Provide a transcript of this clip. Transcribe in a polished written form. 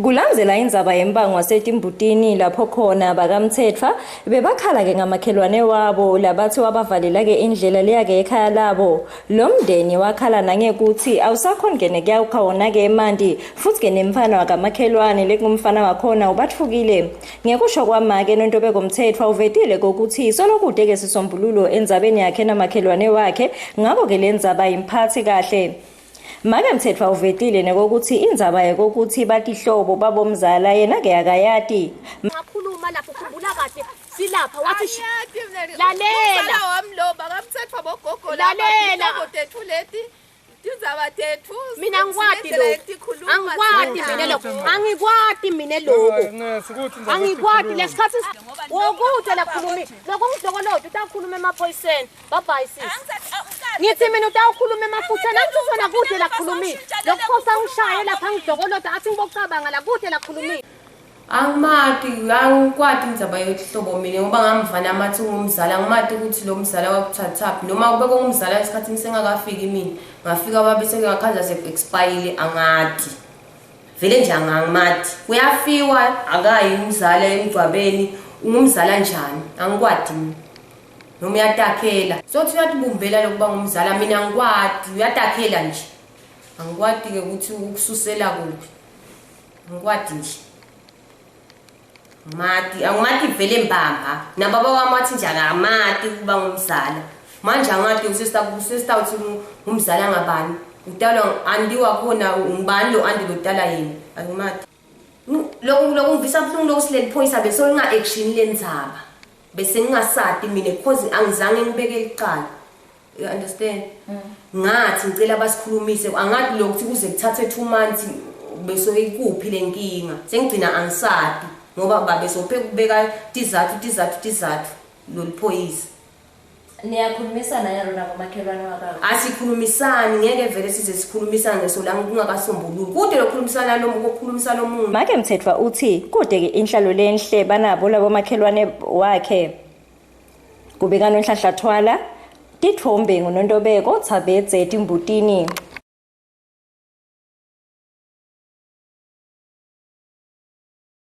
Kulandzela indzaba yembango wasetimbutini lapho khona bakaMtsetfwa bebakhala-ke ngamakhelwane wabo labathi wabavalela-ke indlela leya-ke ekhaya labo. Lo mndeni wakhala nangekuthi awusakhoni-ke nekuyawukha wona-ke emanti futhi-ke nemfana wakamakhelwane lekungumfana wakhona ubatfukile. Ngekusho kwamake Nontobeko Mtsetfwa uvetile kokuthi solokude-ke sisombululo endzabeni yakhe namakhelwane wakhe ngako-ke le ndzaba imphathi kahle. Make Mthetfwa uvetile nekokuthi indzaba yekokuthi batihlobo babomzala yena-ke akayati. Ngakhuluma lapho khumbula kahle silapha wathi lalela wami lo bakamthetfwa bogogo Lalela. laba tethu leti tindzaba tethu mina angikwati lokho angikwati mina lokho angikwati mina lokho angikwati lesikhathi wokude lakhulumi lokho ngidokolodo utakhuluma emaphoyiseni Bye-bye sis. Ngithi mina utawukhuluma emafutheni angithi uzona kude la khulumile. Lokuphosa ungishaye lapha ngidokoloda athi ngibocabanga la kude la khulumile. Angimati angikwati indzaba yohlobo mina ngoba ngamvana amathi ungumzala angimati ukuthi lo mzala wakuthathaphi noma kube kungumzala esikhathini sengakafiki mina ngafika babe sengakhaza seku-expayile angati vele nje angangimati kuyafiwa akayi umzala emgcwabeni ungumzala njani angikwati mina noma uyatakhela sothi uyatibumbela lokuba ngumzala mina angikwati uyatakhela nje angikwati-ke ukuthi ukususela kuphi angikwati nje mati angimati vele mbamba nababa wami wathi nje akamati ukuba ngumzala manje angati usesitawuthi ngumzala ngabani udalwa andi wakhona ngubani lo andi lodala yena angimati Lokhu lokungivisa buhlungu lokhu sileli phoyisa bese linga action lendzaba. Bese ngingasati mina because angizange ngibeke licala. You understand? Mm. Ngathi ngicela basikhulumise angathi lokuthi kuze kuthathe 2 months bese ikuphi lenkinga. Sengigcina angisati ngoba babe sopheka kubeka tizathu tizathu tizathu loliphoyisa. Niyakhulumisana yalo nabomakhelwane wakabo? Asikhulumisani, ngeke vele size sikhulumisane solange kungakasombuluki. Kude lokukhulumisana lo kokukhulumisana omuntu. Make Mthethwa uthi kude-ke inhlalo lenhle banabo labomakhelwane wakhe. Kubika Nonhlanhla Thwala, titfombe nguNontobeko Tsabedze Timbutini.